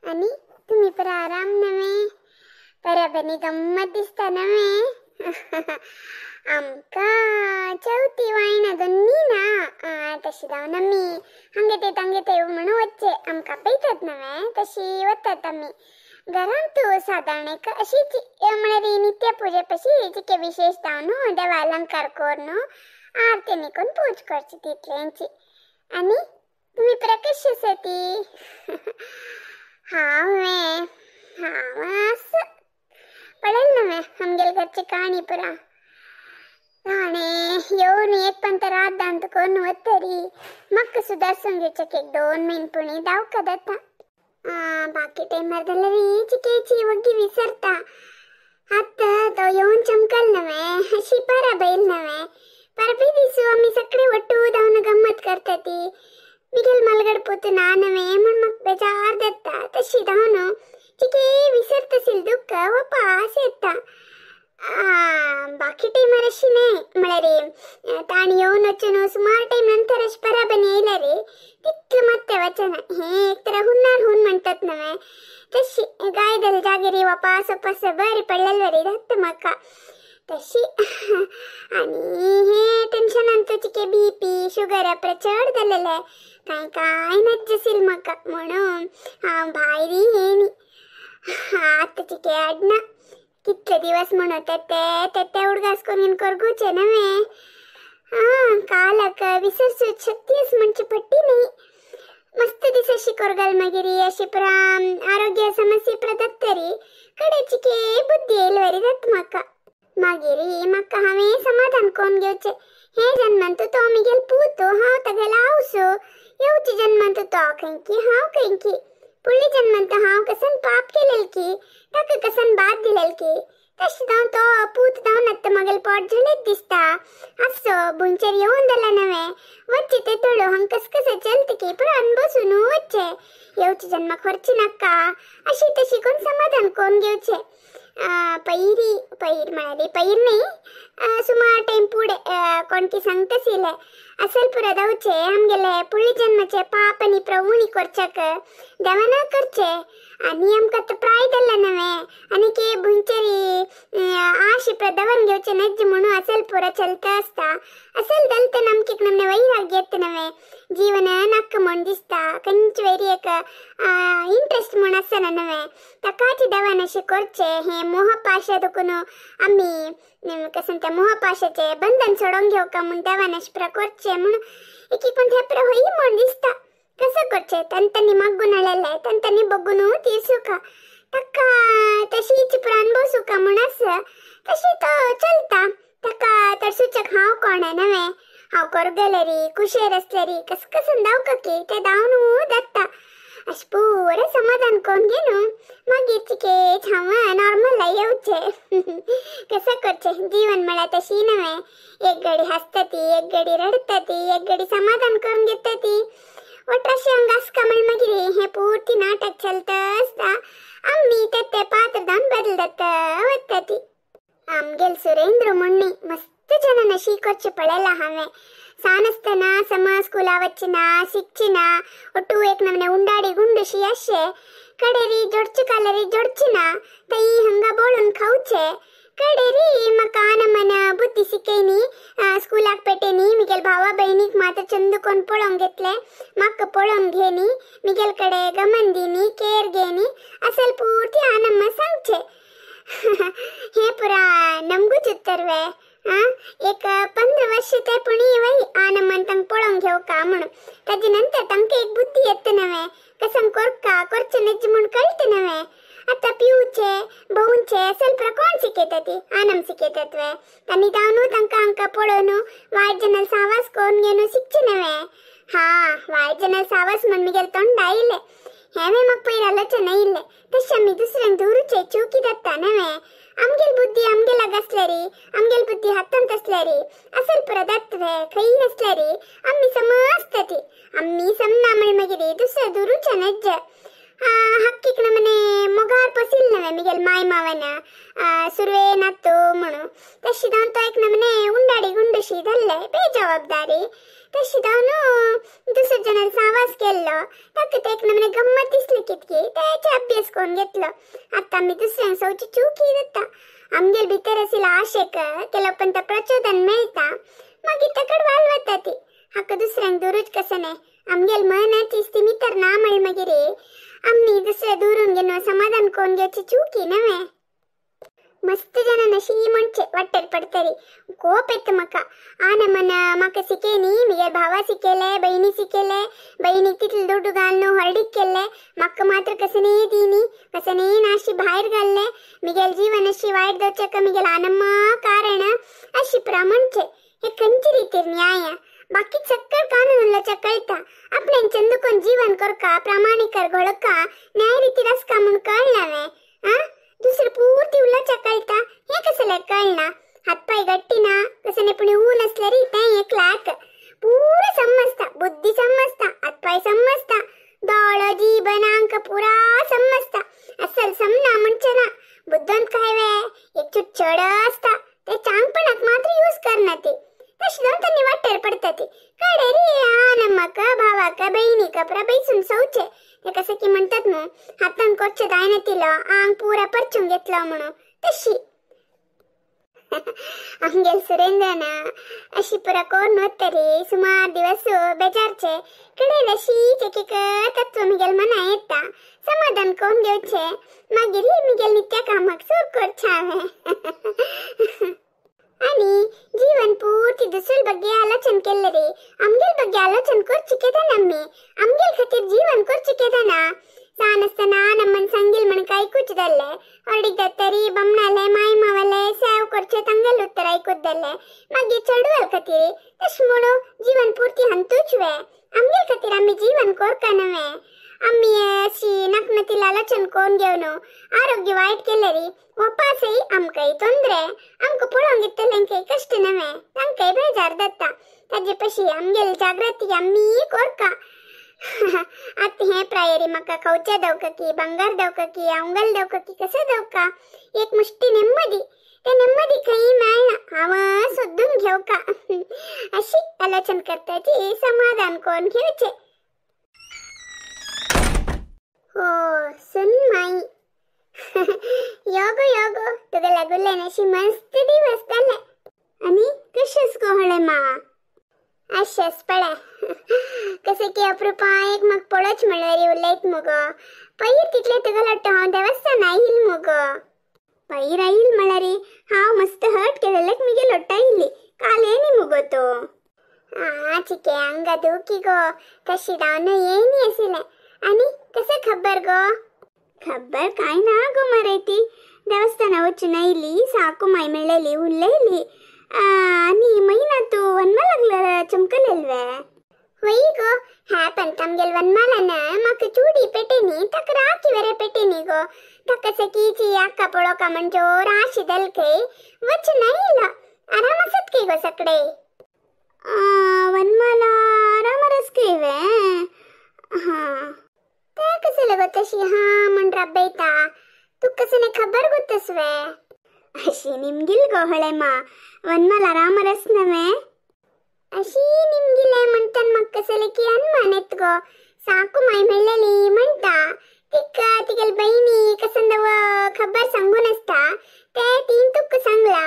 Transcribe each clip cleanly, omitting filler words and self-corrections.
आनी तुमी परा आराम नवे परबनी गम्मत दिसता नवे. आमकां चवथी वायना दोन्नी ना तशी जावन आमी हांगे ते तांगे ते म्हणून वच्चे आमकां पळयतात नवे तशी वतात आमी. घरांत तूं सादारण एक अशीच म्हळ्यार नित्य पुजे पशी जिके विशेष जावन देवा अलंकार करून आरती निकून पूज करची तितल्यांची. आनी तुमी प्रकश आसा ती? हांवें हांव आसा पळयल नवे आमगेले घरची काणी पुरा ताणें येवन एक पंत रात दांत करून वतरी म्हाका सुदारसून घेवचें एक 2 म्हयने पुणी दावका जाता. बाकी टायमार जाल्यार चिकेची वग्गी विसरता. आतां तो येवन चमकल नवे अशी परा बैल नवे परबी दिसू आमी सगळे वट्टू धांवन गम्मत करता ती. मिगेल मलगड पूत ना नवे म्हूण म्हाका बेजार जाता. तशी धांवन चिके विसरता दुःख वापास येता. बाकी टायमार अशी न्हय म्हळ्यार ताणें येवन वचून सुमार टायम नंतर अशें परबनी येयल्यार तितलें मात्तें वचना. हें एक तर हुन्नार हून म्हणटात नवे तशी गाय जाल्या जागेर वापास वापास बरी पडलेले वरी जाता म्हाका तशी. आनी हें टेन्शनान चिके बीपी शुगर चड जालेलें कांय कांय नज्ज आशिल्लें म्हाका म्हणून हांव भायर येयनी. आतां चिके हाडना कितले दिवस म्हणून ते ते उडगास करून करगुचे नवे. हां कालाक विसरसूच शक्तीच म्हणची पडटी न्ही. मस्त दीस अशी कोरगल मागीर अशी पुरा आरोग्य समस्ये प्रदत्तरी कडे चिके बुद्धी येयले वरी जाता म्हाका. मागीर म्हाका हांवें समाधान करून घेवचें. हे जन्मांत तो मिगेल पूत हांव तागेलो आवसो येवचे जन्मांत तो खंयकी हांव खंयकी फुडल्या जन्मांत हांव कसन पाप केलेल की ताका कसन बाद दिलेल की तशें जावन तो पूत जावन आतां म्हागेलें पोट झेलेत दिसता. आसो भुंयचेर येवन जाला नवें वच्चें ते तोडो हांगा कस कशें चलता की पुरो अनबसून वच्चें येवचे जन्माक व्हरचें नाका अशी तशी करून समाधान करून घेवचें. पैरी पैर म्हळ्यार पैर न्ही सुमार टायम फुडें कोणकी सांगता आशिल्लें असल पुरा धांवचें आमगेले फुडल्या जन्माचें पाप आनी प्रवुणी करच्याक देवान करचें. आनी आमकां आतां प्राय जाल्लें नवें आनी की भुंयचेर आशी प्रदवन घेवचें नज्ज म्हणून असल पुरा चलता आसता. असल जालें तेन्ना आमकां एक नमने वैराग्य येता नवें जीवन नाका म्हूण दिसता खंयचे वयर एक इंट्रस्ट म्हूण आसना नवें ताकाच देवान अशें करचें. हें मोहपाशा देखून आमी कसं त्या मोहपाशाचें बंधन सोडोवन घेवका म्हूण देवान अशें पुरा करचें म्हूण एक एक पण हें पुरा हय म्हूण दिसता. कसं करचें तांकां मागून हाडलेलें तांकां बगून तीर्सुका ताका तशीच पुरा अणभवसुका म्हूण आसा तशी तो चलता. ताका तरसूचक हांव कोण नवें हांव कोरगलेरी कुशेर आसलेरी कस कसन धांवका की तें धांवन जाता. अशें पुरें समाधान करून घेवन मागीर चिकेच हांव नॉर्मल येवचें. कसं करचें जीवन म्हळ्यार तशी नवें एक घडी हांसता ती एक घडी रडटा ती एक घडी समाधान करून घेता ती वट अशें हांगा आसका म्हण मागीर हें पुर्ती नाटक चलता आसता. आमी ते ते पात्र जावन बदलता वता ती. आमगेल सुरेंद्र मुण्णी मस्त जनान अशी करचें पळयलां हांवें. सान आसतना समा स्कुला वचना शिकचिना ಒಟ್ಟು एक नमने उंडाडी गुंडशी अशे कडेरी जोडचे कालरी जोडचिना तई हंगा बोळून खावचे कडेरी म्हाका नमन बुद्धी शिकयनी स्कुलाक पेटेनी मिगेल भावा बहिणीक मात्र चंद कोण पळोवंक घेतले म्हाका पळोवंक घेनी मिगेल कडे गमन दिनी केअर घेनी असल पुर्ती आनम्मा सांगचे. हे पुरा नमगूच उत्तर वे एक 15 वर्ष ते पुणी वय आनम्मान तांकां पळोवंक घेवका म्हणून ताजे नंतर तांकां एक बुद्धी येता नवें कसं कोरका करचें नज्ज म्हूण कळटा नवें. आतां पिवचें भोंवचें असल पुरा कोण शिकयता ती आनम शिकयतात वे तांणी धांवन तांकां हांकां पळोवन वायट जनाल सावास करून घेवन शिकचें नवें. हा वायट जनाल सावास म्हूण मिगेल तोंड आयलें हेंवें म्हाका पयर आलोचना येयलें तशें आमी दुसऱ्यांक दवरूचें चुकी जाता नवें. आमगेल बुद्धी आमगेलाग आसल्यारी आमगेल बुद्धी हातांत आसल्यारी असल पुरा जाता खंय आसल्यारी आमी सम आसता ती आमी समना म्हण मागीर दुसऱ्या दवरूचें नज्ज. हक्कीक नमने मोगार पसिल नवे मिगेल माय मावना सुरवे नातो म्हणून तशी जावन तो एक नमने उंडाडी गुंडशी जाल्ले बेजबाबदारी. तशी जावन दुसरे जणान सावास केल्लो ताका ते एक नमने गम्मत दिसली कितकी तेचे अभ्यास करून घेतलो. आतां आमी दुसऱ्यांक सवची चुकी जाता. आमगेर भितर आशिल्ल्या आशेक केलो पण तो प्रचोदन मेळटा मागीर तकड वाल वता ती. हाका दुसऱ्यांक दुरूच कसं न्हय आमगेल मनाची स्थिती तर ना म्हळ मागीर आमी दुसरे दुरून घेवन समाधान करून घेवची चुकी नव्हे. मस्त जणां अशी म्हणचे वाटेर पडतरी कोप येता म्हाका. आना मन म्हाका शिकेनी म्हगे भावा शिकेले बहिणी शिकेले बहिणीक तितले दुड्डू घालून हळदीक केल्ले म्हाका मात्र कसने दिनी कसने नाशी भायर घाल्ले मिगेल जीवन अशी वायट दवचेक मिगेल आनम्मा कारण अशी पुरा म्हणचे. हे खंयचे रितीर न्याय? बाकी चक्कर कानून उल्ल्याच्या कळटा आपल्यान चंदुकोन जीवन करका प्रामाणिकर घोळका न्याय रितीर आसका म्हूण कळना वे. आ दुसरं पूर्ती उल्ल्याच्या कळटा हे कसले कळना. हातपाय गट्टी ना कसने पुणी ऊन असल्यारी तें एक लाख पुरा समजता बुद्धी समजता हातपाय समजता दोळो जीब नांक पुरा समजता. असल समना म्हणचे ना बुद्धंत काय वे एक चुट चड असता ते चांगपणाक मात्र यूज करना ती तशी जावन त्यांनी वाटेर पडटा ती. कडे रे आनम्माक भावाक बहिणीक पुरा बैसून सवचे ते कसं की म्हणतात न्हू हातान कोरचे जायना तिलो आंग पुरा परचून घेतलो म्हणून तशी. आमगेल सुरेंद्रन अशी पुरा कोण वतरी सुमार दिवस बेजारचे कडेन अशीच एक एक तत्व मिगेल मना येता समाधान कोण घेवचे मागीर मिगेल नित्य कामाक सुर करचे हांवें. आणि जीवन पूर्ती दुसऱ्या ಬಗ್ಗೆ आलोचन केल्ले रे आमगेल ಬಗ್ಗೆ आलोचन करची केदना आमी आमगेल खातीर जीवन करची केदना. सान आसतना नम्मन सांगील म्हण आयकूच जाल्ले हळदीक जातरी बमणाले माय मावाले सेव करचे तांगेल उत्तर आयकूच जाल्ले मागीर चेडवाल खातीर तशें म्हणून जीवन पूर्ती हांतूच वे आमगेल खातीर आमी जीवन करका नव्हे. आमी अशी नकनतील आलोचन करून घेवन आरोग्य वायट केले रे वपासय आमकांय तोंदरे आमकां पळोवंक येतल्यांकय कश्ट नव्हे तांकांय बेजार जाता. ताजे पशी आमगेली जागृती आमी करका. आतां हें प्रायरी म्हाका खावचें दवका की भांगर दवका की आंगल दवका की कशें दवका एक मुश्टी नेम्मदी ते नेम्मदी खंय मेळना हांव सोदून घेवका अशी आलोचन करताची समाधान करून घेवचें. हो सुन माई योगो योगो तुका लागुल्ल्यान अशी मस्त दिवस जाले. आनी कशेंच गो हळे मा अशेंच पळय कशें की अप्रुपा एक म्हाका पळोच म्हणल्यार उलयत मुगो पयर तितलें तुका लोट्टो हांव देवस्थान आयिल मुगो. पयर आयल म्हळ्यार हांव मस्त हट केलेल्याक मुगे लोट्टा आयिल्ली काल येनी मुगो तो. आ चिके हांगा दुखी गो तशी जावन येनी आशिल्लें. आनी कसं खबर गो? खबर काय ना गो मरे ती देवस्थाना वचून आयली साकू माय मेळ्ळेली उलयली आनी मैना तू वनमालाक चमकलेल्वे. होय गो ह्या पण आमगेल वनमालान म्हाका चुडी पेटेनी ताका राखी वेरे पेटेनी गो ताका सकीची आक्का पळोवका म्हण जोर आशी दल खंय वचून आयलो. आराम आसत खंय गो सगळे? वनमाला आराम आस खंय वे. हां ते कसं गो तशी हां म्हण राबयता तुका कसं नाही खबर गोतस वे? अशी निमगिल गो हळे मा वनमाला आरामरस नव्हे अशी निमगिले म्हणतान म्हाका कसले की अनुमान येत गो. साकू माय मेळ्ळेली म्हणटा तिका तिगेल बहिणी कसंदव खबर सांगून आसता ते तीन तुका सांगला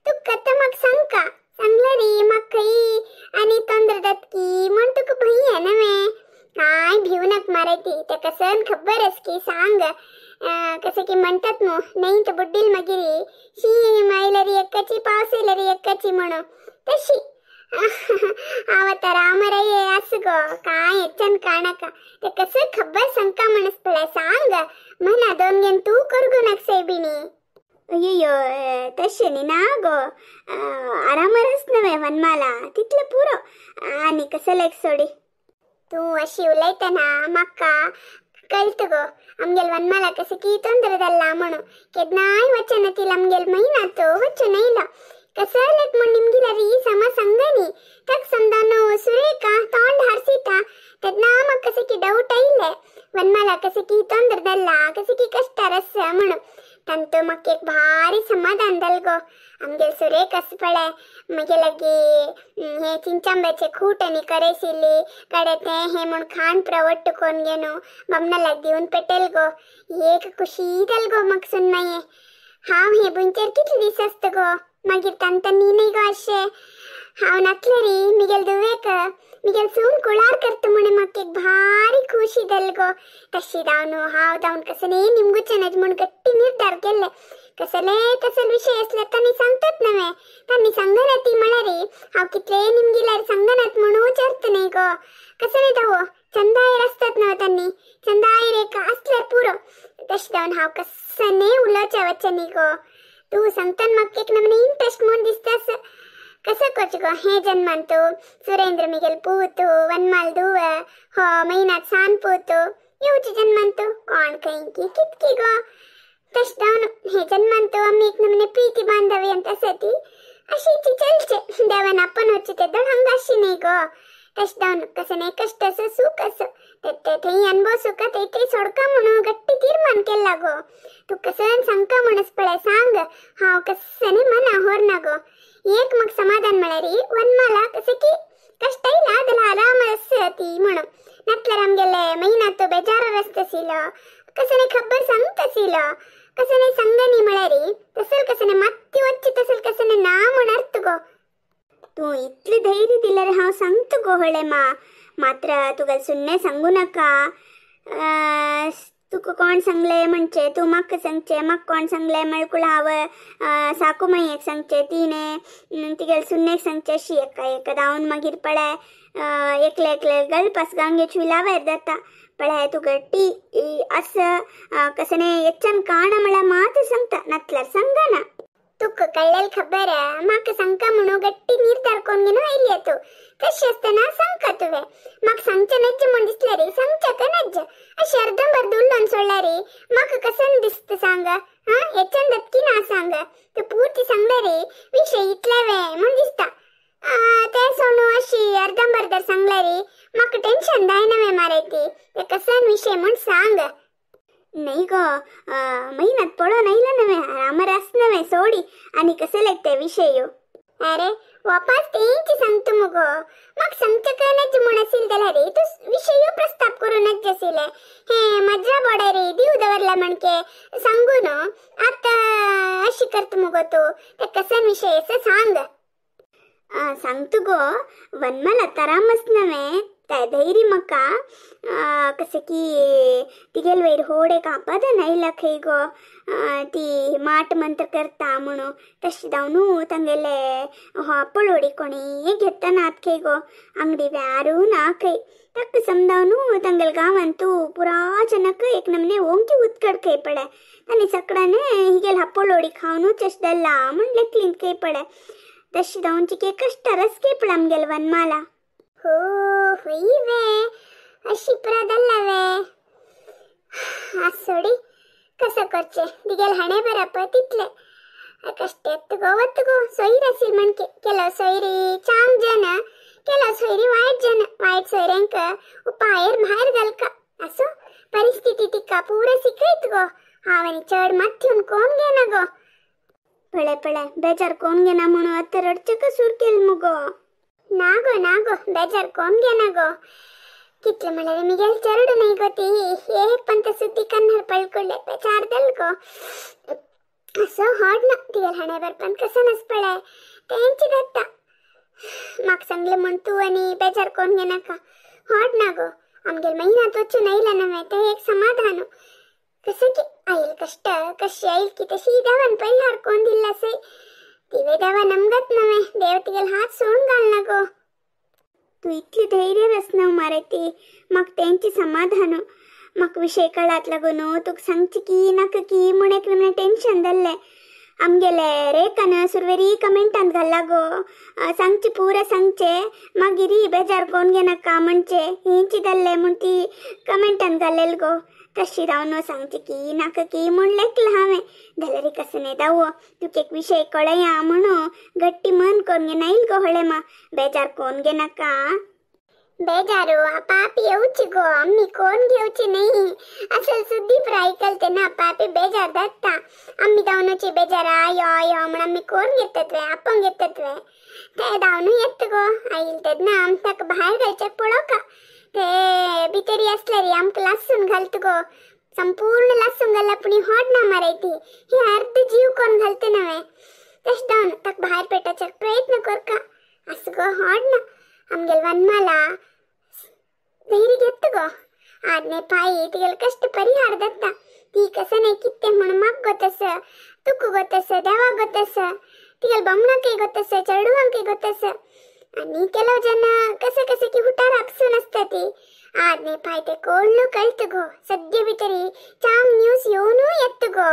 तुका आतां म्हाका सांगका सांगला रे म्हाका खंय आनी तोंदर जातकी म्हण तुका भंय नव्हे. काय भिवू नका मारायती ते कसं खबर आस की सांग कसं की म्हणतात न्हू नाही तर बुड्डील मागीर शी मायलरी एकाची पावस येयलरी एकाची म्हणून तशी. हांव आतां रामराय आस गो काय हेच्यान काळनाका ते कसं खबर सांगका म्हणस पळय सांग म्हणा दोन घेवन तूं करगो नाका सायबिणी. अय्यो तशें न्ही ना गो आरामरस नव्हे वनमाला तितलें पुरो आनी कसं लायक सोडी. तूं अशी उलयतना म्हाका कळत गो आमगेल वनमाला कसं की तोंदर जाल्ला म्हणून केन्नाय वचना ती आमगेल म्हयना तो वचून येयलो कसं लायक म्हण निमगिला री समा सांगनी ताका समजावन सुरेखा तोंड हारसिता तेन्ना म्हाका कसं की डावट आयिल्लें वनमाला कसं की तोंदर जाल्ला कसं की कश्टार आसा म्हणून. तांतो म्हाका एक भारी समाधान जालें गो. आमगेले सुरेख आसा पळय मागीर लागी हे चिंचांब्याचे खूट आनी करेसिल्ली कडे तें हें म्हूण खाण प्रवट्ट कोन्न गे न्हू बामणा लागी दिवन पेटेल गो. एक खुशी जाल गो म्हाका सुनमाये. हांव हे भुंयचेर कितले दीस आसता गो मागीर तांकां न्ही न्ही गो अशें हांव नासलें री मिगेल धुवेक मिगेल सून कुळार करता म्हूण म्हाका एक भारी खुशी जाली गो. तशी जावन हांव जावन कसलें निमगुचें नज म्हूण गट्टी निर्धार केल्ले. कसले तसले विशय आसल्यार तांणी सांगतात नव्हे तांणी सांगना ती म्हळ्यार हांव कितले निमगिल्यार सांगनात म्हणूच अर्थ न्ही गो. कसलें जावो चंदायर आसतात न्हय तांणी चंदायर एक आसल्यार पुरो. तशें जावन हांव कसलें उलोवचें वचें न्ही गो. तूं सांगतना म्हाका एक नमूने इंट्रस्ट म्हूण दिसता. कसो करचें गो हे जन्मान तूं सुरेंद्र मिगेल पूत वनमाल धुव हो महिनात सान पूत येवचे जन्मान तूं कोण खंय की कितकी गो. तशें जावन हे जन्मान तूं आमी एक नमूने प्रीती बांधवी आनी आसा ती अशीच चलचें देवान आपोवन वचचें तेदोळ हांगा अशी न्ही गो. तशें जावन कसलें न्ही कश्ट आसूं सूख आसूं ते थंय अनुभव सुखा थंय थंय सोडका म्हणून गट्टी तीर्मान केला गो. तूं कसं सांगका म्हणूस पळय सांग हांव कसं न्ही मना होरना गो. एक म्हाका समाधान म्हळ्यार वनमाला कशें की कश्ट येयला जाल्यार आराम आसा ती म्हणून नातल्यार आमगेले महिना तो बेजार आसता आशिल्लो कसं न्ही खबर सांगता आशिल्लो कसं न्ही सांगनी म्हळ्यार तसल कसं न्ही मात्ती वच्ची तसल कसं न्ही ना म्हण अर्थ गो. तूं इतलें धैर्य दिल्यार हांव सांगता गो हळे मा. मात्र तुका सुन्ने सांगू नाका. तुका कोण सांगलें म्हणचे तूं म्हाका सांगचें म्हाका कोण सांगलें म्हळ्यार हांव साकू मायेक सांगचें तिणें तिगेले सुन्नेक सांगचें अशी एका एका धांवन मागीर पळय एकले एकले गळपास गांगेची विलावर जाता. पळय तूं गट्टी असं कसं न्ही येच्च्यान काण म्हळ्यार मात सांगता नातल्यार सांगना. तुका कळ्ळेल खबर म्हाका सांगका म्हणून गट्टी निर्धार कोन्न घेवन आयली तूं. तशें आसतना सांगका तुवें म्हाका सांगचें नज्ज म्हूण दिसलें रे सांगचें नज्ज अशें अर्दंबर्द उलोवन सोडल्यार रे म्हाका कसं दिसता सांग. हां हेच्यान जातकी ना सांग तूं पुर्ती सांगलें रे विशय इतले वे म्हूण दिसता. तें सोडून अशी अर्दंबर्दर सांगलें रे म्हाका टेन्शन जायना वे मारे ती तें कसन विशय म्हूण सांग. न्ही गो महिन्यात पळोवन आयला नव्हे आरामार आस नव्हे सोडी आनी कशें लागते विशय. अरे वापास तेंच सांगता मुगो म्हाका सांगचें काय नज्ज म्हूण आशिल्लें जाल्यार रे तूं विशय प्रस्ताप करूं नज्ज आशिल्लें. हें म्हज्या बोडार रे दीव दवरला म्हणके सांगू न्हू आतां अशी करता मुगो तूं तें कसन विशय आसा सांग. सांगता गो वनमाला तरामस नव्हे धैर्य म्हाका कशें की तिगेल वयर होड एक आपादन आयला खंय गो ती माट मंत्र करता म्हणून तशें जावन तांगेले पळोडी कोणी घेता नात खंय गो आंगडी व्यारू ना खंय ताका समजावन तांगेले गांवान तूं पुरा जनक एक नमने ओंकी उत्कड खंय पळय आनी सकडाने हिगेल हापोळोडी खावनूच अशें जाल्ला म्हूण लेखलींत खंय पळय तशें जावन चिके कश्ट रस खंय पळय आमगेले वनमाला. हो हुई वे अशी पुरा वे सोडी कसं करचें तिगेल हाणें बरप तितलें कश्ट येत गो वत गो सोयीर आशिल्ली म्हणके केलो सोयरी चांग जन केलो सोयरी वायट जन वायट सोयऱ्यांक उपायर भायर घालका असो परिस्थिती तिका पुरा शिकयत गो. हांव आनी चड माथ्यून कोण घेना गो. पळय पळय बेजार कोण घेना म्हणून आतां रडचें कसूर केल मुगो. ना गो ना गो बेजार कोण घेना गो. कितले म्हळ्यार मिगेल चेरडू न्ही गो ती एक पंत सुद्दी कन्नर पळकुडले बेजार जाल गो. असो हाड ना तिगेल हाणें बरपान कसो नास पळय तेंच जाता. म्हाका सांगलें म्हूण तूं आनी बेजार कोण घेनाका हाड ना गो. आमगेल महिन्यात वचून आयला नव्हे तें एक समाधान कसं की आयल कश्ट कशी आयल की तशी देवान परिहार कोण दिल्ला सय तिवे देवा नमगत नव्हे देव तिगेल हात सोडून घालना गो. तूं इतली धैर्य रसना मारे ती म्हाका तेंची समाधान म्हाका विशय कळात लागून तुका सांगची की नाका की म्हूण एक नमूने टेन्शन जाल्लें. आमगेले रेखान सुरवेरी कमेंटान घाल्ला गो सांगचे पुरा सांगचे मागीर बेजार कोण घेनाका म्हणचे हेंची जाल्लें म्हूण ती कमेंटान घाल्लेल गो. तशी रावन सांगचे की नाका की म्हूण लेखलां हांवें जाल्यार कसं न्ही दावो तुका एक विशय कळया म्हणून गट्टी मन कोण घेना येयल गो हळे मा बेजार कोण घेनाका. बेजारो आ पापी येवची गो आम्ही कोण घेवची नाही असल सुद्दी आयकल तेन्ना पापी बेजार जाता आम्ही धावनूची बेजार यो यो म्हण आम्ही कोण घेतात वे आपण घेतात वे ते धावनू येत गो आईल तेन्ना आम ताका भायर घालच्याक पळोवका ते भितरी असल्यारी आमकां लासून घालत गो संपूर्ण लासून घालला पूण होड ना मारायती ही अर्ध जीव कोण घालते नव्हे तशें धावन ताका भायर पेटाच्याक प्रयत्न करका असो गो होड ना आमगेल वनमाला धैर्य घेत गो आदने पायी तिगेल कष्ट परिहार दत्ता ती कसं नाही कित्ते म्हणून माग गोतस तुक गोतस देवा गोतस तिगेल बमणाकय गोतस चेडवांकय गोतस आणि ಕೆಲವು ಜನ ಕಸ ಕಸಕ್ಕೆ ಹುಟ್ಟಾರ ಅಪ್ಸೂನ್ ಅಸ್ತತಿ ಆದ್ನೆ ಪಾಯ್ತೆ ಕೋಳ್ಳು ಕಳ್ತುಗೋ ಸದ್ಯ ಬಿಟ್ಟರಿ ಚಾಂಗ್ ನ್ಯೂಸ್ ಯೋನೂ ಎತ್ತುಗೋ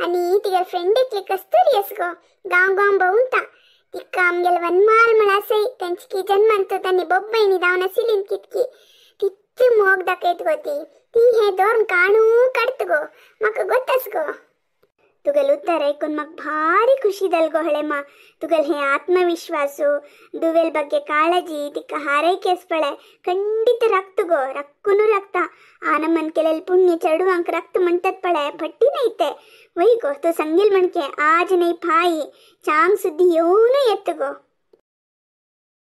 आणि तिगेल फ्रेंड एकली कस्तुरी असगो गांव गांव भोंवता तिका आमगेल वनमाल म्हण आसय तेंची की जन्मान तांणी बೊಬ್ಬೈನಿ धावन आशिल्ली कितकी तितली मोग दाखयत गो ती ती हे दोन काणू काडत गो म्हाका गोत्तास गो. तुगेल उत्तर ऐकून मग भारी ಖುಷಿ ದಲ್ಗೋ ಹಳೆಮ್ಮ. ತುಗಲ್ ಹೇ ಆತ್ಮವಿಶ್ವಾಸು ದುವೆಲ್ ಬಗ್ಗೆ ಕಾಳಜಿ ತಿಕ್ಕ ಹಾರೈಕೆ ಸ್ಪಳೆ ಖಂಡಿತ ರಕ್ತಗೋ ರಕ್ಕುನು ರಕ್ತ ಆ ನಮ್ಮನ್ ಕೆಲಲ್ ಪುಣ್ಯ ಚಡುವಂಕ ರಕ್ತ ಮಂಟತ್ ಪಳೆ ಪಟ್ಟಿನ ಐತೆ ವೈಗೋ ತು ಸಂಗಿಲ್ ಮಣ್ಕೆ ಆಜ್ ನೈ ಫಾಯಿ ಚಾಂಗ್ ಸುದ್ದಿ ಯೋನು ಎತ್ತುಗೋ.